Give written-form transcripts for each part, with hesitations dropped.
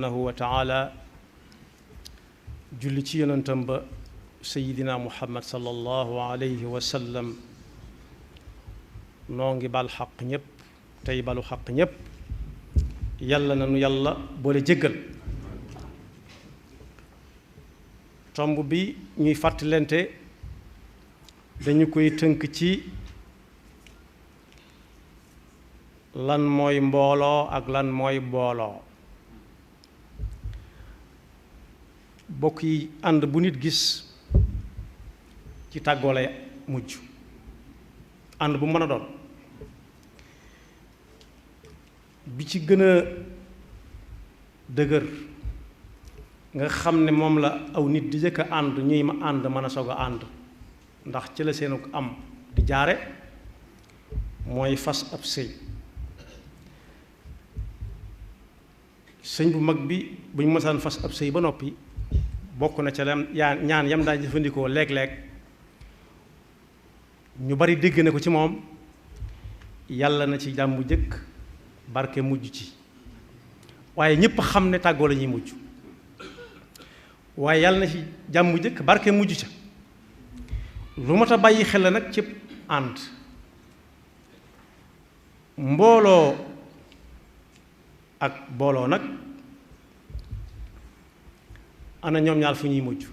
subhanahu wa taala julli ci yonentam ba sayidina muhammad sallallahu alayhi wa sallam noo ngi bal xaq ñépp tey balu xaq ñépp yàlla na nu yàlla boole jéggal. tomb bi ñuy fàttalente dañu koy tënk ci lan mooy mbooloo ak lan mooy booloo. bokk yi ànd bu nit gis ci tàggoo lay mujj, ànd bu mën a doon. bi ci gën a dëgër nga xam ne moom la aw nit di jëkk a ànd ñuy ma ànd mën a soog a ànd ndax ci la seenu am di jaare mooy fas ab sëy. sëñ bu mag bi bu ñu mësaan fas ab sëy ba noppi bokk na ca ñaan yam daa jëfandikoo léeg-léeg ñu bari dégg na ko ci moom: yàlla na ci jàmm jëkk barke mujj ci. waaye ñépp xam ne tàggoo la ñuy mujj, waaye yàlla na ci jàmm jëkk barke mujj ca. lu mat a bàyyi xel la nag ci ànd. mbooloo ak booloo nag ana ñoom ñaar fu ñuy mujj.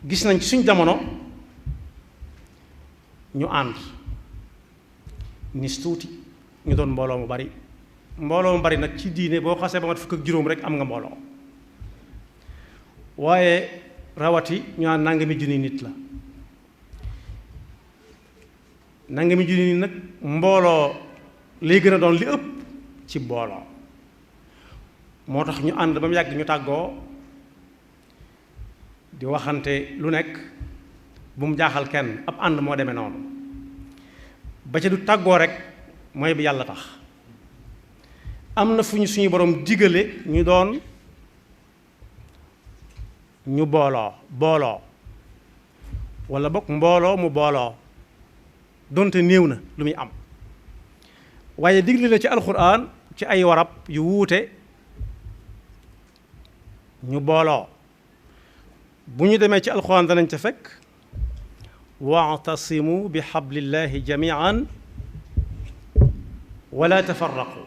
gis nañ ci suñ jamono ñu ànd nis tuuti ñu doon mbooloo mu bari. mbooloo mu bari nag ci diine boo xasee ba mat fukk ak juróom rek am nga mbooloo, waaye rawati ñu naan nangami junni nit la. nangami junni nit nag mbooloo lay gën a doon li ëpp ci mbooloo. moo tax ñu ànd ba mu yàgg ñu tàggoo di waxante lu nekk bu mu jaaxal kenn. ab ànd moo demee noonu. ba ca du tàggoo rek mooy bi yàlla tax. am na fu ñu suñu borom digale ñu doon ñu booloo walla bokk mbooloo mu booloo donte néew na lu muy am. waaye digle la ci alxuraan ci ay warab yu wuute ñu booloo. bu ñu demee ci alxuraan danañ ca fekk: wa'tasimu bi hablillahi jami'an wala tafarraqu.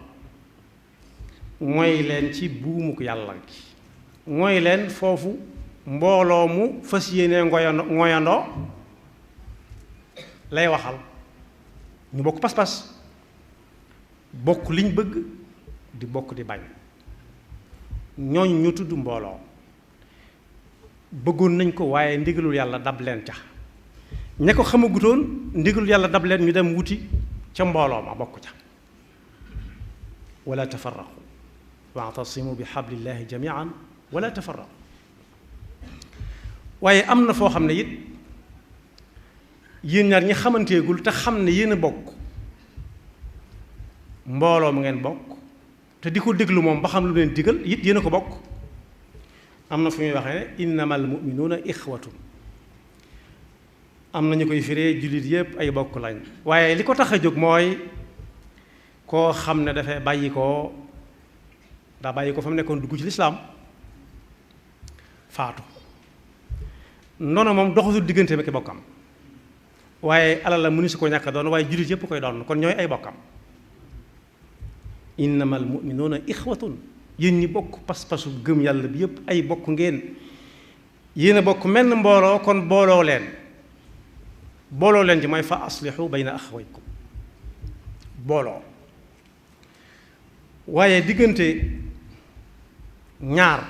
mooy leen ci buumuk yàlla gi. mooy leen foofu mbooloo mu fas yéene ngoyandoo lay waxal. ñu bokk pas-pas, bokk liñ bëgg, di bokk di bañ. ñooñ ñu tudd mbooloo. bëggoon nañ ko waaye ndigalul yàlla dab leen ca. ña ko xamagutoon ndigalul yàlla dab leen ñu dem wuti ca mbooloo ma bokk ca. wala tafarraqu wa'tasimu bi hablillahi jami'an wala tafarraqu. waaye am na foo xam ne it yéen ñaar ñi xamanteegul te xam ne yéen a bokk mbooloo mu ngeen bokk te di ko déglu moom ba xam lu leen digal it yéen a ko bokk. am na fu ñuy waxee ne innamal mu'minuuna ixwatun. am na ñu koy firee jullit yépp ay bokk lañ. waaye li ko tax a jóg mooy koo xam ne dafay daa bàyyi ko fa mu nekkoon dugg ci lislaam faatu. noonu moom doxatul diggante ma ki bokkam, waaye alal la mënu si ko ñàkk doon, waaye jullit yépp koy doon, kon ñooy ay bokkam. innamal mu'minuuna ixwatun. yéen ñi bokk pas-pasu gëm yàlla bi yépp ay bokk ngeen. yéen a bokk menn mbooloo, kon booloo leen ci mooy fa aslihu bayna axawaykum. booloo. waaye diggante ñaar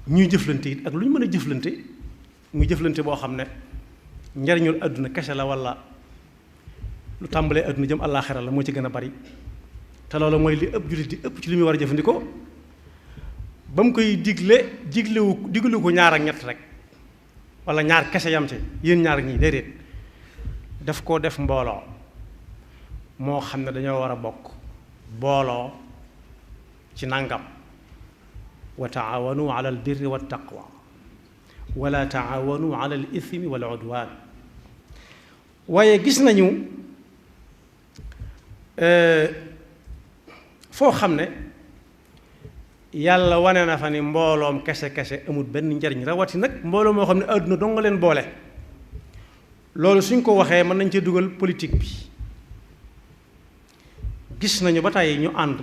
ñuy jëflante it ak lu ñu mën a jëflante, muy jëflante boo xam ne njariñul àdduna kese la walla lu tàmbalee àdduna jëm àllaaxira la moo ci gën a bari. te loolu mooy li ëpp jullit di ëpp ci li muy war a jëfandikoo. ba mu koy diglewu ko ñaar ak ñett rek walla ñaar kese yam ci yéen ñaar ñii déedéet. daf koo def mbooloo moo xam ne dañoo war a bokk booloo ci nangam: wa taawanu ala al birri wa taqwa wala taawanu ala al ithmi wal udwan. waaye gis nañu foo xam ne yàlla wane na fa ni mbooloom kese kese amul benn njariñ rawati nag mbooloo moo xam ne àdduna dong nga leen boole. loolu suñ ko waxee mën nañ cee dugal politique bi. gis nañu ba tey ñu ànd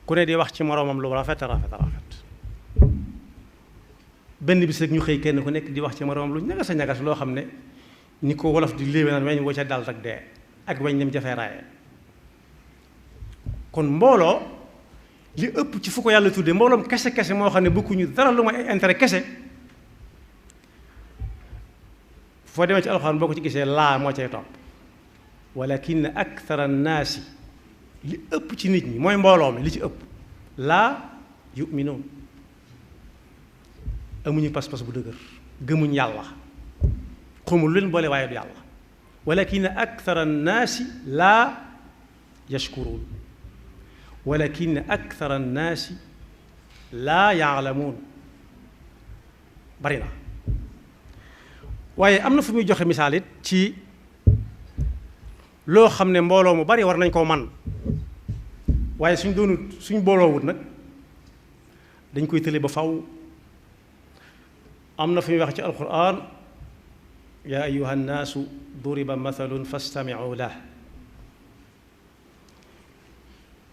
ku ne di wax ci moroomam lu rafet benn bis rek ñu xëy kenn ku nekk di wax ci moroomam lu ñagas a ñagas loo xam ne ni ko wolof di léewee naan weñ woo ca dal rek dee ak weñ nem jafee raaye. kon mbooloo li ëpp ci fu ko yàlla tuddee mbooloom kese kese moo xam ne bokkuñu dara lu may intérêt kese foo demee ci alxuraan boo ko ci gisee laa moo cay topp walakin akthara annaasi li ëpp ci nit ñi mooy mbooloo mi li ci ëpp laa yu'minuun amuñu pas-pas bu dëgër gëmuñ yàlla xamul lu leen boole waaye du yàlla walakin akthara annaasi laa yashkuruun walakin akthara annaasi laa yaalamuun bari na waaye am na fu muy joxe misaal it ci loo xam ne mbooloo mu bari war nañ koo man waaye suñ booloowut nag dañ koy tële ba faw am na fu muy wax ci alquran yaa ayuha nnaasu duriba mathalun fastami'u lah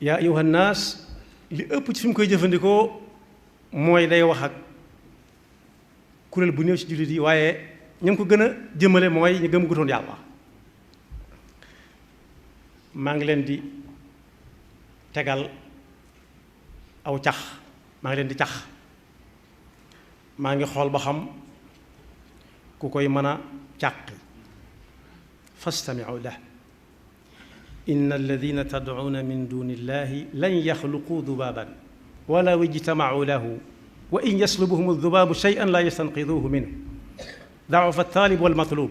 yaa ayuha nnaas li ëpp ci fi mu koy jëfandikoo mooy day wax ak kuréel bu néew ci jullit yi waaye ñu ngi ko gën a jëmale mooy ñu gëm gutoon yàlla maa ngi leen di tegal aw cax maa ngi leen di cax maa ngi xool ba xam ku koy mën a càqi fastami'u lah inna alladina tad'una min duni illahi lan yaxluqu dubaban walaw ijtama'u lahu wa in yaslubuhum addubabu shay'an la yastanqiduhu minhu da'ufa at-talib wal matlub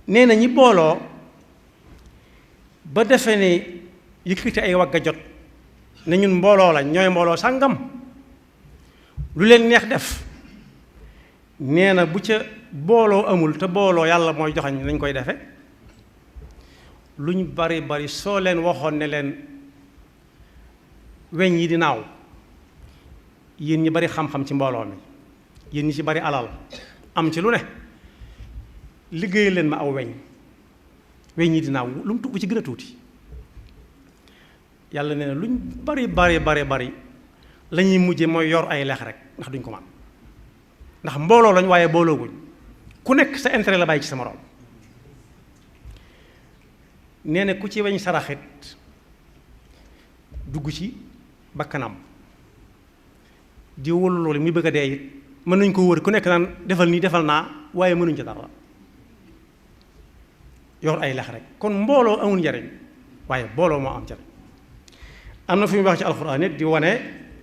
nee na ñi booloo ba defe ne yëkkati ay wagga jot ne ñun mbooloo lañ ñooy mbooloo sàngam lu leen neex def nee na bu ca booloo amul te booloo yàlla mooy joxañ nañ koy defe luñ bari bari soo leen waxoon ne leen weñ yi di naaw yéen ñi bari xam-xam ci mbooloo mi yéen ñi ci bari alal am ci lu ne liggéey leen ma aw weñ yi di naaw lu mu bu ci gën a tuuti yàlla nee na luñ bari la ñuy mujje mooy yor ay lex rek ndax duñ ko man ndax mbooloo lañ waaye boolooguñ ku nekk sa intérêt la bàyyi ci sa moroom nee na ku ci weñ saraxit dugg ci bakkanam di wóolu loolu muy bëgg a dee it mën nañ ko wër ku nekk naan defal nii defal naa waaye mënuñ ca dara yor ay lex rek kon mbooloo amul njariñ waaye booloo moo am njariñ am na fu muy wax ci alxuraan it di wane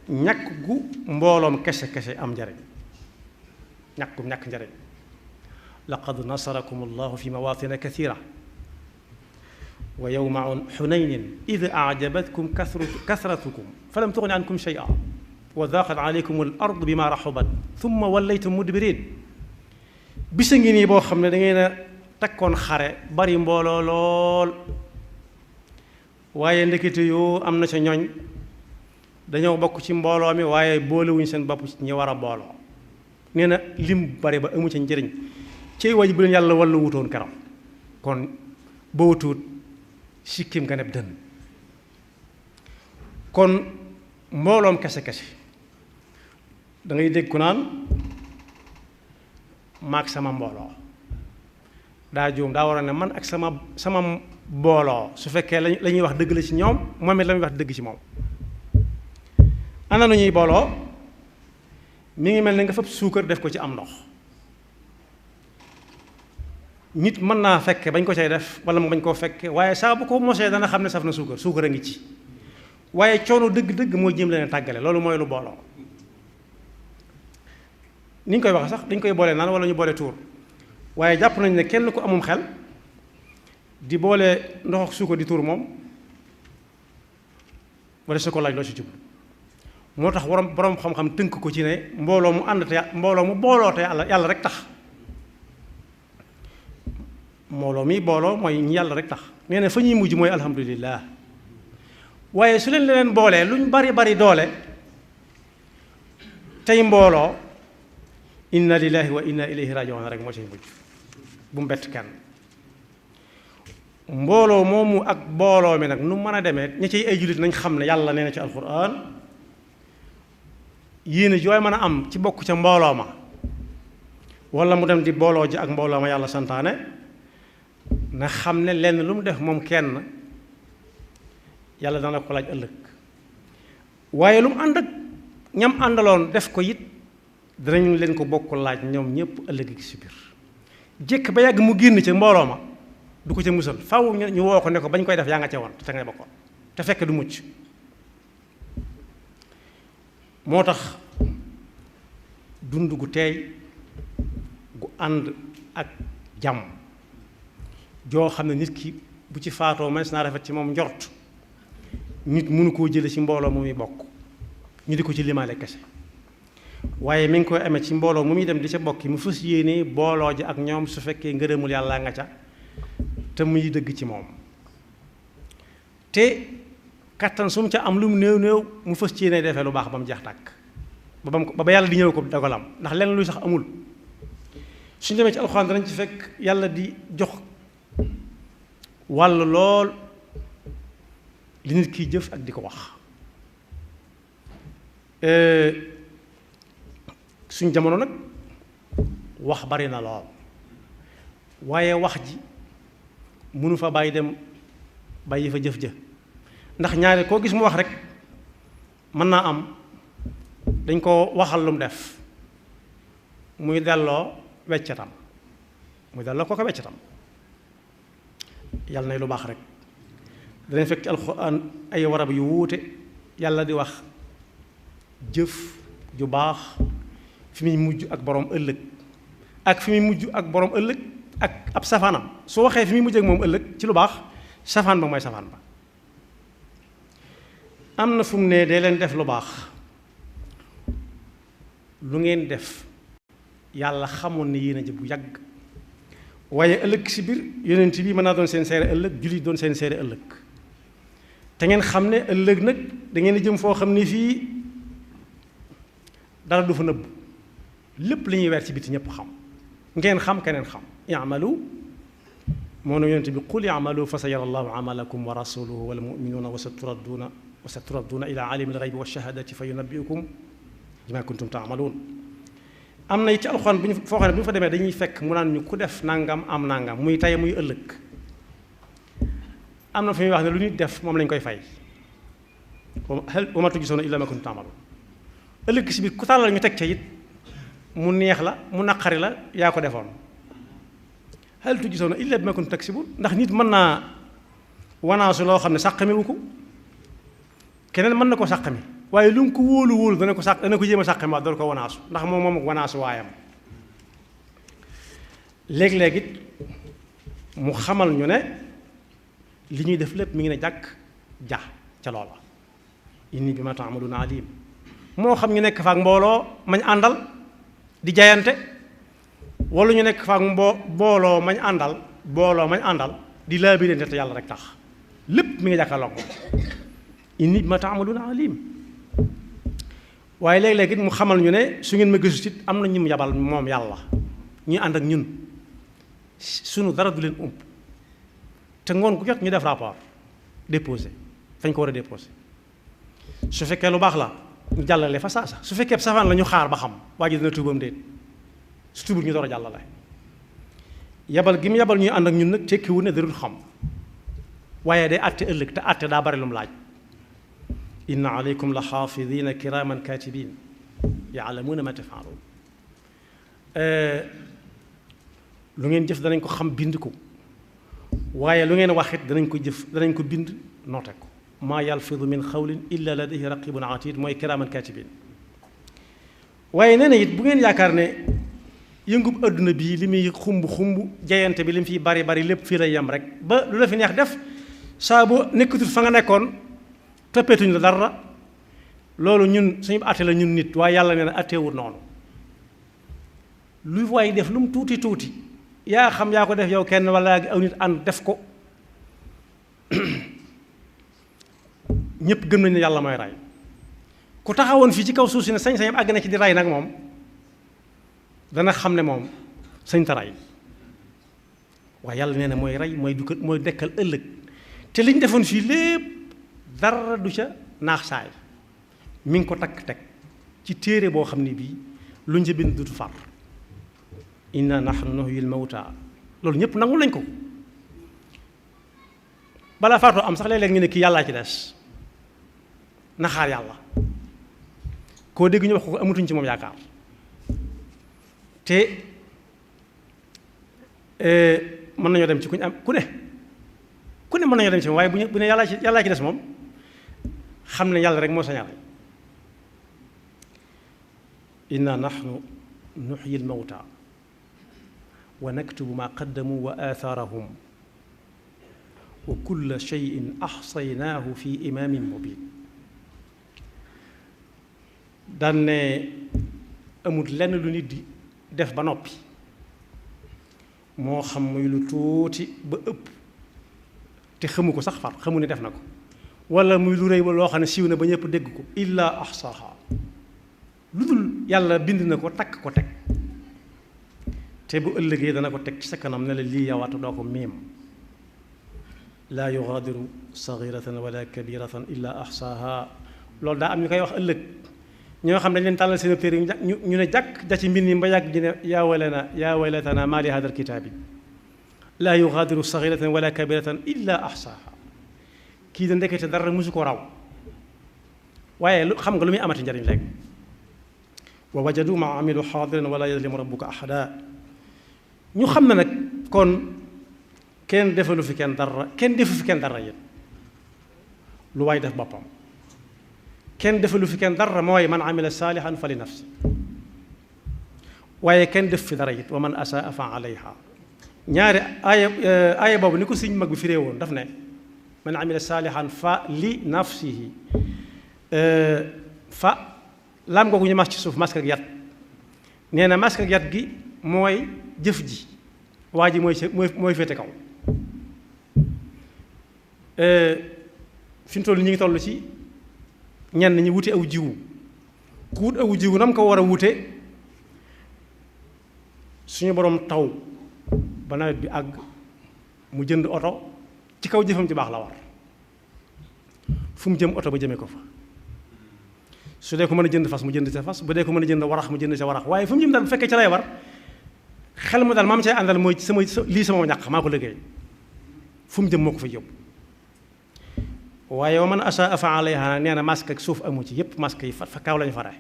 ñàkk gu mbooloom kese kese am njariñ ñàkk njariñ laqad nasarakum allahu fi mawaatina kathira wa yawma xunaynin id ajabatkum kasratukum falam tuxni ankum shay'a wa daqat alaykum al ard bima raxubat thumma wallaytum mudbirin bisa ngi nii boo xam ne da ngeen a takkoon xare bari mbooloo lool waaye ndekete yoo am na ca ñooñ dañoo bokk ci mbooloo mi waaye boolewuñ seen bopp ci ñi war a booloo nee na lim bari ba amu ca njëriñ cey waji bu leen yàlla walla wutoon keram kon boo wutuut sikkim nga neb dën kon mbooloom kese kese da ngay dégg ku naan maag sama mbooloo daa juum daa war a ne man ak sama mbooloo su fekkee la ñuy wax dëgg la ci ñoom moom it la muy wax dëgg ci moom ana nu ñuy booloo mi ngi mel ne nga fab suukar def ko ci am ndox nit mën naa fekke bañ ko cay def wala mu bañ koo fekke waaye saa bu ko mosee dana xam ne saf na suukar a ngi ci waaye coono dëgg-dëgg mooy jéem leen tàggale loolu mooy lu booloo ni ñu koy waxe sax dañ koy boole naan wala ñu boole tuur waaye jàpp nañ ne kenn ku amum xel di boole ndox ak suukar di tuur moom wala su ko laaj loo ci jublu moo tax borom xam-xam tënk ko ci ne mbooloo mu ànd te mbooloo mu booloo te yàlla rek tax mbooloo mi booloo mooy ñu yàlla rek tax nee na fa ñuy mujj mooy alhamdulillah waaye su leen leen boolee luñ bari bari doole tey mbooloo inna lillahi wa inna ilayhi raji'un rek moo ciy mujj bu mu bett kenn. mbooloo moomu ak mbooloo mi nag nu mën a demee ña ciy ay jullit nañ xam ne yàlla nee na ci alquran yéene jooy mën a am ci bokk ca mbooloo ma wala mu dem di booloo ji ak mbooloo ma yàlla santaane na xam ne lenn lu mu def moom kenn yàlla dana ko laaj ëllëg waaye lu mu ànd ak ñam àndaloon def ko it danañ leen ko bokk laaj ñoom ñëpp ëllëg ci biir jékk ba yàgg mu génn ca mbooloo ma du ko ca musal faw ñu woo ko ne ko bañ koy def yaa nga ca woon te ngay bokkoon te fekk du mucc moo tax dund gu teey gu ànd ak jàmm joo xam ne nit ki bu ci faatoo mënees naa rafet ci moom njort nit mënu koo jële ci mbooloo mu muy bokk ñu di ko ci limaale kese waaye mi ngi koy amee ci mbooloo mu muy dem di ca bokki mu fas yéene booloo ji ak ñoom su fekkee ngërëmul yàlla nga ca te muy dëgg ci moom te kattan su mu ca am lu mu néew néew mu fas yéene defee lu baax ba mu jeex tàkk ba yàlla di ñëw ko dogalam ndax lenn luy sax amul suñu demee ci alxuraan danañ ci fekk yàlla di jox wàll lool li nit kiy jëf ak di ko wax suñ jamono nag wax bari na lool waaye wax ji mënu fa bàyyi dem bàyyi fa jëf ja ndax ñaari koo gis mu wax rek mën naa am dañ ko waxal lu mu def muy delloo weccatam muy delloo ko weccatam yàlla nay lu baax rek danañ fekk ci alxuraan ay warab yu wuute yàlla di wax jëf ju baax fi muy mujj ak boroom ëllëg ak fi muy mujj ak boroom ëllëg ak ab safaanam su waxee fi muy mujj ak moom ëllëg ci lu baax safaan ba mooy safaan ba am na fu mu ne dee leen def lu baax lu ngeen def yàlla xamoon ne yéen a jëf bu yàgg waaye ëllëg si biir yonent bi mën naa doon seen seere ëllëg jullit doon seen seere ëllëg te ngeen xam ne ëllëg nag da ngeen jëm foo xam ne fii dara du fa nëbb lépp li ñuy weer ci biti ñëpp xam ngeen xam keneen xam i'malu moo ne yonent bi qul i'malu fa sayara allahu amalakum wa rasuluhu wal mu'minuna wa saturadduna ila alimi al-ghaybi wa shahadati fa yunabbiukum bima kuntum ta'malun am na ci alxuraan bu ñu foo xam ne bu ñu fa demee dañuy fekk mu naan ñu ku def nangam am nangam muy tey muy ëllëg am na fu ñuy wax ne lu nit def moom lañ koy fay wa ma tujzawna illa ma kuntum ta'malun ëllëg si biir ku tàllal ñu teg ca it mu neex la mu naqari la yaa ko defoon hal tujzawna illa bima kuntum taksibun ndax nit mën naa wanaasu loo xam ne sàqamiwu ko keneen mën na ko sàqami waaye lu mu ko wóolu wóolu dana ko jéem a sàqami waa doon ko wanaasu ndax moom ak wanaasu waayam léeg-léeg it mu xamal ñu ne li ñuy def lépp mi ngi ne jàkk ja ca loola inni bima ta'maluna alim moo xam ñu nekk faak mbooloo mañ àndal di jayante wala ñu nekk faak mbooloo mañ àndal di laabirante te yàlla rek tax lépp mi ngi jàkkaarloo ko inni bima ta'maluna alim waaye léeg-léeg it mu xamal ñu ne su ngeen ma gisut it am na ñu mu yabal moom yàlla ñuy ànd ak ñun sunu dara du leen ump te ngoon ku jot ñu def rapport déposé fañ ko war a déposé su fekkee lu baax la ñu jàllale fa saasa su fekkee safaan la ñu xaar ba xam waa ji dina tuubam déet su tuubul ñu door a jàllale yabal gi mu yabal ñuy ànd ak ñun nag tekkiwul ne darul xam waaye day àtte ëllëg te àtte daa bari lu mu laaj inna alaykum la xaafidina kiraman katibin yaalamuuna ma tafaaluun lu ngeen jëf danañ ko xam bind ko waaye lu ngeen waxit danañ ko jëf danañ ko bind noote ko maa yalfidu min xawlin illa ladayhi raqibun atid mooy kiraman katibin waaye nee na it bu ngeen yaakaar ne yëngub adduna bii li muy xumb jayante bi li mu fiy bari bari lépp fii lay yem rek ba lu la fi neex def saa boo nekkatul fa nga nekkoon toppeetuñu la dara loolu ñun suñu àtte la ñun nit waaye yàlla nee na àtteewut noonu lu waay def lu mu tuuti tuuti yaa xam yaa ko def yow kenn wala aw nit ànd def ko ñëpp gëm nañ ne yàlla mooy rey ku taxawoon fii ci kaw suuf si ne sañ-sañam àgg na ci di rey nag moom dana xam ne moom sañ ta rey waaye yàlla nee na mooy rey mooy dekkal ëllëg te liñ defoon fii lépp dara du ca naax saay mi ngi ko takk teg ci téere boo xam ne bii luñ ca bind dutu far inna nahnu nuhyil mawta loolu ñëpp nangu lañ ko balaa faatoo am sax léeg-léeg ñu ne kii yàllaa ci des naxaar yàlla koo dégg ñu wax ko amatuñ ci moom yaakaar te mën nañoo dem ci ku ñu am ku ne mën nañoo dem ci moom waaye bu ne yàllaa ci des moom xam ne yàlla rek moo sañal inna nahnu nuhyil mawta wa naktubu ma qaddamu wa atharahum wa kulla shay'in ahsaynaahu fi imaamin mubin daan ne amul lenn lu nit di def ba noppi moo xam muy lu tuuti ba ëpp te xamu ko sax far xamu ne def na ko wala muy lu rëy ba loo xam ne siiw na ba ñëpp dégg ko illa ahsaha lu dul yàlla bind na ko takk ko teg te bu ëllëgee dana ko teg ci sa kanam ne la lii yawaatu doo ko miim laa yugaadiru saghiratan wala kabiratan illa ahsaha loolu daa am ñu koy wax ëllëg ñoo xam dañ leen tàllal seen téere ñu ne jàkk ja ci mbir mi ba yàgg ji ne yaa waylatana maa li haadal kitaabi laa yugaadiru saghiratan wala kabiratan illa ahsaha kii da ndekete dara mosu ko raw waaye xam nga lu muy amati njariñ léegi wa wajadu ma amilu xaadiran wala yazlimu rabbuka ahada ñu xam ne nag kon kenn defalu fi kenn dara kenn defu fi kenn dara yéen lu waay def boppam kenn defalu fi kenn dara mooy man amila saalihan fa li nafsi waaye kenn def fi dara it wa man asaa fa alayha ñaari aaya boobu ni ko sëñ mag bi firee woon daf ne man amila saalihan fa li nafsihi fa lam googu ñu mas ci suuf masque ak yat nee na masque ak yat gi mooy jëf ji waa ji mooy féete kaw fi mu toll ñu ngi toll ci ñenn ñi wute aw jiwu ku wut aw jiwu nam ko war a wute suñu borom taw ba nawet bi àgg mu jënd oto ci kaw jëfam ci baax la war fu mu jëm oto ba jëmee ko fa su dee ko mën a jënd fas mu jënd sa fas bu dee ko mën a jënd warax mu jënd sa warax waaye fu mu jëm daal bu fekkee ca lay war xel mu daal maam cay àndal mooy lii sama ñàq maa ko liggéey fu mu jëm moo ko fa yóbbu waaye wa man asaa fa alayha nee na masque ak suuf amu ci yépp masque yi fa kaw lañu fare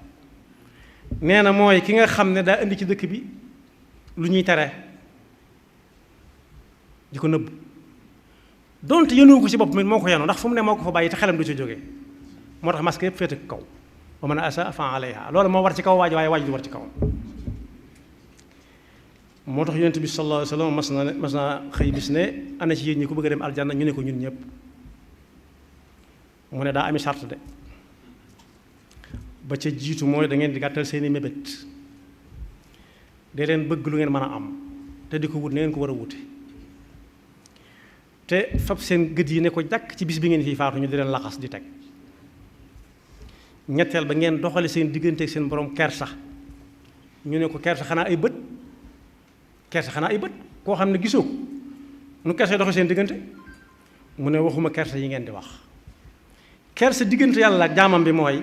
nee na mooy ki nga xam ne daa indi ci dëkk bi lu ñuy tere di ko nëbb donte yënu ko ci bopp mi moo ko yenu ndax fu mu ne moo ko fa bàyyi te xelam du ci jógee moo tax masque yépp féete kaw wa man asaa fa alayha loolu moo war ci kaw waaj waaye waaj du war ci kawam moo tax yonent bi sallallahu alayhi wa sallam mas na xëy bis ne ana ci yéen ñi ku bëgg a dem aljanna ñu ne ko ñun ñëpp mu ne daa ami sart de ba ca jiitu mooy da ngeen di gàttal seeni mébét de leen bëgg lu ngeen mën a am te di ko wut ne ngeen ko war a wute te fab seen gët yi ne ko jàkk ci bis bi ngeen fii faatu ñu di leen laxas di teg ñetteel ba ngeen doxale seen diggante ak seen borom kersa ñu ne ko kersa xanaa ay bët koo xam ne gisoo ko nu kersa doxe seen diggante mu ne waxuma kersa yi ngeen di wax kersa diggante yàlla ak jaamam bi mooy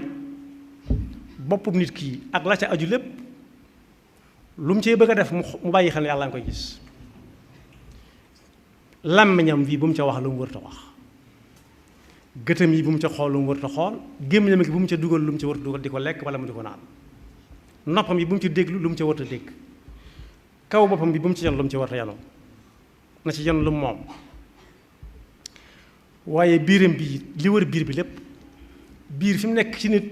boppum nit kii ak la ca aju lépp lu mu cee bëgg a def mu bàyyi xel ne yàlla nga koy gis làmmiñam bii bu mu ca wax lu mu wërta wax gëtam yi bu mu ca xool lu mu wërta xool gémmiñam gi bu mu ca dugal lu mu ca wërta dugal di ko lekk wala mu di ko naan noppam yi bu mu ca déglu lu mu ca wërta dégg kaw boppam bi bu mu ci yen lu mu ci wërta yanoo na ci yen lu moom waaye biiram bi li wër biir bi lépp biir fi mu nekk ci nit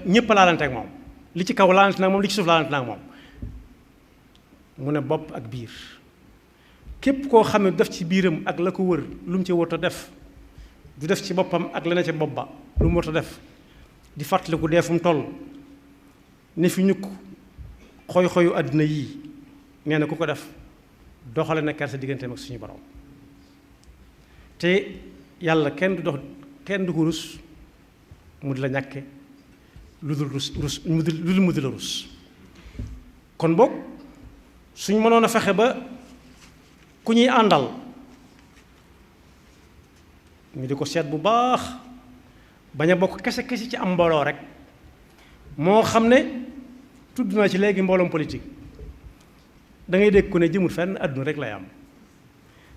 ñëpp laalante ak moom li ci kaw laalante nag moom li ci suuf laalante nag moom mu ne bopp ak biir képp koo xam ne def ci biiram ak la ko wër lu mu ci wërta def du def ci boppam ak la ne ca bopp ba lu mu wërta def di fàttaliku dee fu mu toll ne fi ñukk xoy-xoyu àddina yii nee na ku ko def doxale na kersa digganteem ak suñu borom te yàlla kenn du ko rus mu di la ñàkke lu dul mu di la rus. kon boog suñ mënoon a fexe ba ku ñuy àndal ñu di ko seet bu baax bañ a bokk kese ci am mbooloo rek moo xam ne tudd naa ci léegi mbooloom politique da ngay dégg ku ne jëmul fenn àdduna rek lay am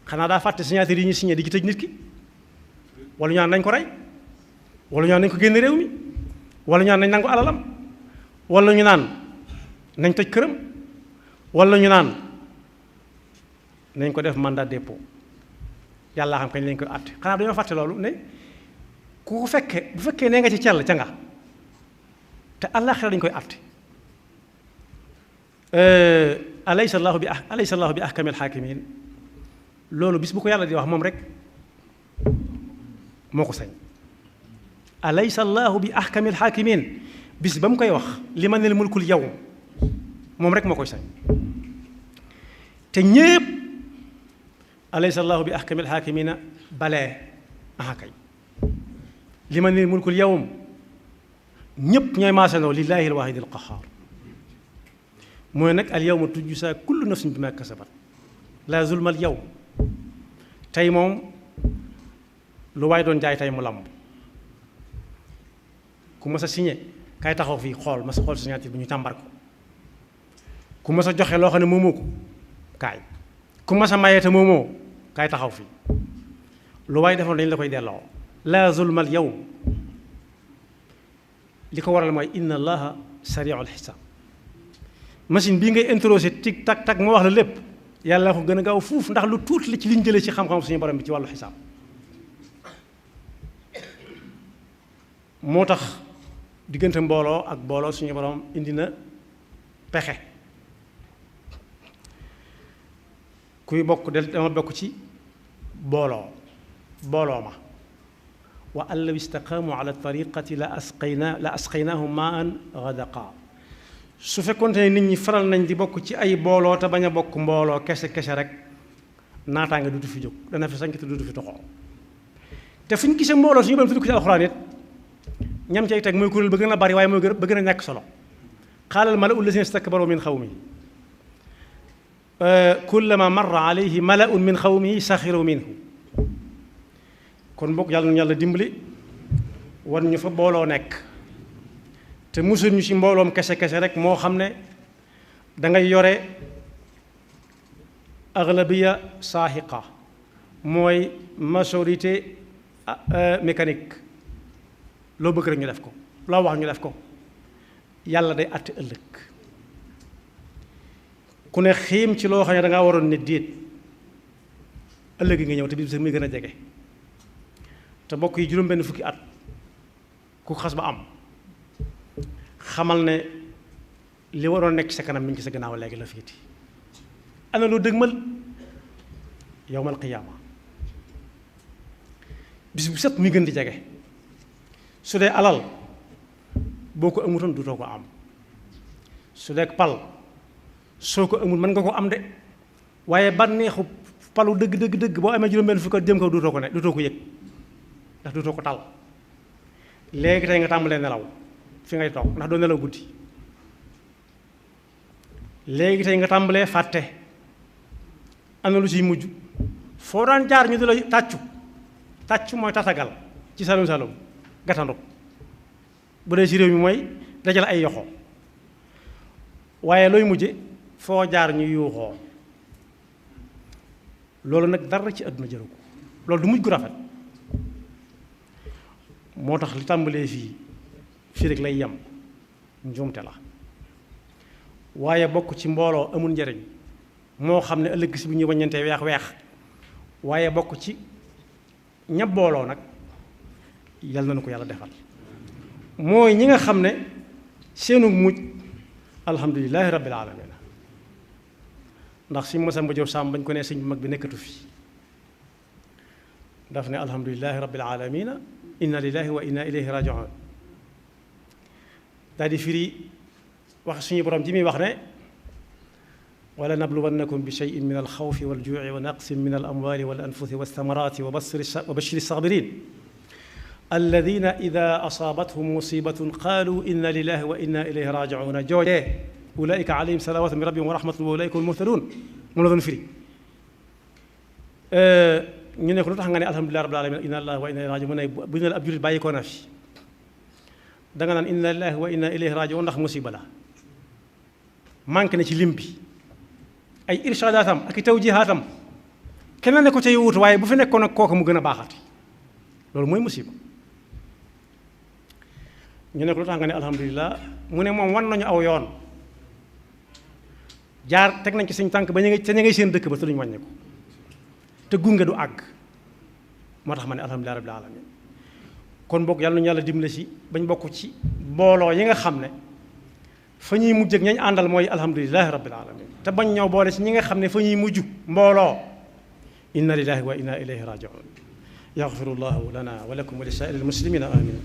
xanaa daa fàtte signature yi ñu signé di ci tëj nit ki wala ñu naan nañ ko rey wala ñu naan nañ ko génn réew mi wala ñu naan nañ nangu alalam wala ñu naan nañ tëj këram wala ñu naan nañ ko def mandat dépôt yàlla xam kañ lañ koy àtte xanaa dañoo fàtte loolu ne ku ko fekkee bu fekkee nee nga ci cell ca nga te àllaaxira dañ koy àtte alaysa allahu bi ahkamil haakimiin loolu bis bu ko yàlla di wax moom rek moo ko sañ alaysa allahu bi ahkamil haakimiin bis ba mu koy wax limanil mulkul yawm moom rek moo koy sañ te ñépp alaysa allahu bi ahkamil haakimiina balee aha kay limanil mulkul yawm ñépp ñooy maasanoo lillahi alwaahidi alqahaar mooy nag al yawma tujzaa kullu nafsin bimaa kasabat laa zulma al yawm tey moom lu waay doon jaay tey mu lamb ku mas a signé kay taxaw fii xool mas a xool signature bi ñu tàmbar ko ku mas a joxe loo xam ne moomoo ko kaay ku mas a mayee te moomoo kaay taxaw fii lu waay defoon dañu la koy delloo laa zulma al yawm li ko waral mooy inna allaha sari'ul xisaab machine bii ngay introsé tic tac tac moo wax la lépp yàlla ko gën a gaaw fuuf ndax lu tuuti la ci liñ jëlee ci xam-xam suñu borom bi ci wàllu xisaab moo tax diggante mbooloo ak mbooloo suñu borom indi na pexe kuy bokk dama bokk ci booloo ma wa an law istaqaamu ala tariqati la asqaynaahum maan gadaqa su fekkoonte ne nit ñi faral nañ di bokk ci ay booloo te bañ a bokk mbooloo kese rek naataange dutu fi jóg dana fi sank te dutu fi toxoo te fu ñu gisee mbooloo suñu borom tudd ko ci alxuraan it ñam cay teg mooy kuréel ba gën a bari waaye mooy ba gën a ñàkk solo qaalal mala'u llaziina istakbaru min xawmihi kullama marra alayhi mala'un min xawmihi saxiru minhu kon bokk yàlla na yàlla dimbali war ñu fa booloo nekk te musul ñu ci mbooloom kese rek moo xam ne dangay yore aglabiya saahiqa mooy majorité mécanique loo bëgg rek ñu def ko loo wax ñu def ko yàlla day àtte ëllëg ku ne xiim ci loo xam ne dangaa waroon ne déet ëllëg yi nga ñëw te bis muy gën a jege te bokk yi juróom-benn fukki at ku xas ba am xamal ne li waroon nekk ci sa kanam mi ngi ci sa gannaaw léegi la fiiti ana loo dëgmal yowmal qiyaama bis bu set muy gën di jege su dee alal boo ko amutoon dutoo ko am su dee pal soo ko amul mën nga ko am de waaye bànneexu palu dëgg boo amee juróom-benn fukki at jëm kaw dutoo ko yëg ndax dutoo ko tal léegi tey nga tàmbalee nelaw fi ngay toog ndax doo nelaw guddi léegi tey nga tàmbalee fàtte am na lu ciy mujj foo daan jaar ñu di la tàccu mooy tatagal ci salum gatandu bu dee ci réew mi mooy dajal ay yoxo waaye looy mujje foo jaar ñu yuuxoo loolu nag dara ci àdduna jëru ko loolu du mujj gu rafet moo tax li tàmbalee fii rek lay yem njuumte la waaye bokk ci mbooloo amul njariñ moo xam ne ëllëg si bu ñuy waññantee weex waaye bokk ci ña booloo nag yal na nu ko yàlla defal mooy ñi nga xam ne seenu mujj alhamdulilahi rabbil alamin ndax si Masamba Jóob Sàmb bañ ko ne sëñ bu mag bi nekkatu fi daf ne alhamdulilahi rabbil alamina inna lillahi wa inna ilayhi rajiun daal di firi wax suñu borom ji muy wax ne wala nabluwannakum bi shay'in min alxawfi waljuuci wa naqsin min alamwali walanfusi walthamarati wa bashiri sabirin alladina ida asaabathum musibatun qaalu inna lillahi wa inna ilayhi rajicuuna joojee ulaika alayhim salawatu min rabbihim wa rahmatun wa ulaika hum muhtadun moom la doon firi ñu ne ko lu tax nga ne alhamdulilah rabbil alamin inna lillahi wa inna ilayhi rajiun mu ne bu ñu ne ab jullit bàyyi ko na fi danga naan inna lillahi wa inna ilayhi rajiun ndax musiba la manqué na ci lim bi ay irshadaatam ak i tawjihaatam kenn ne ko cay wuutu waaye bu fi nekkoon ak kooku mu gën a baaxati loolu mooy musiba ñu ne ko lu tax nga ne alhamdulilah mu ne moom wan nañu aw yoon jaar teg nañ ci suñ tànk ba ñu ngi te ñu ngay seen dëkk ba te duñu wàññi ko te gunge du àgg moo tax ma ne alhamdulilah rabbil alamin kon bokk yàlla nañu yàlla dimbale si bañ bokk ci mbooloo yi nga xam ne fa ñuy mujj ak ñañ àndal mooy alhamdulilahi rabbil alamin te bañ ñëw boole si ñi nga xam ne fa ñuy mujj mbooloo inna lillahi wa inna ilayhi rajiun yaxfirullahu lana wa lakum wa li saa'iril muslimina amin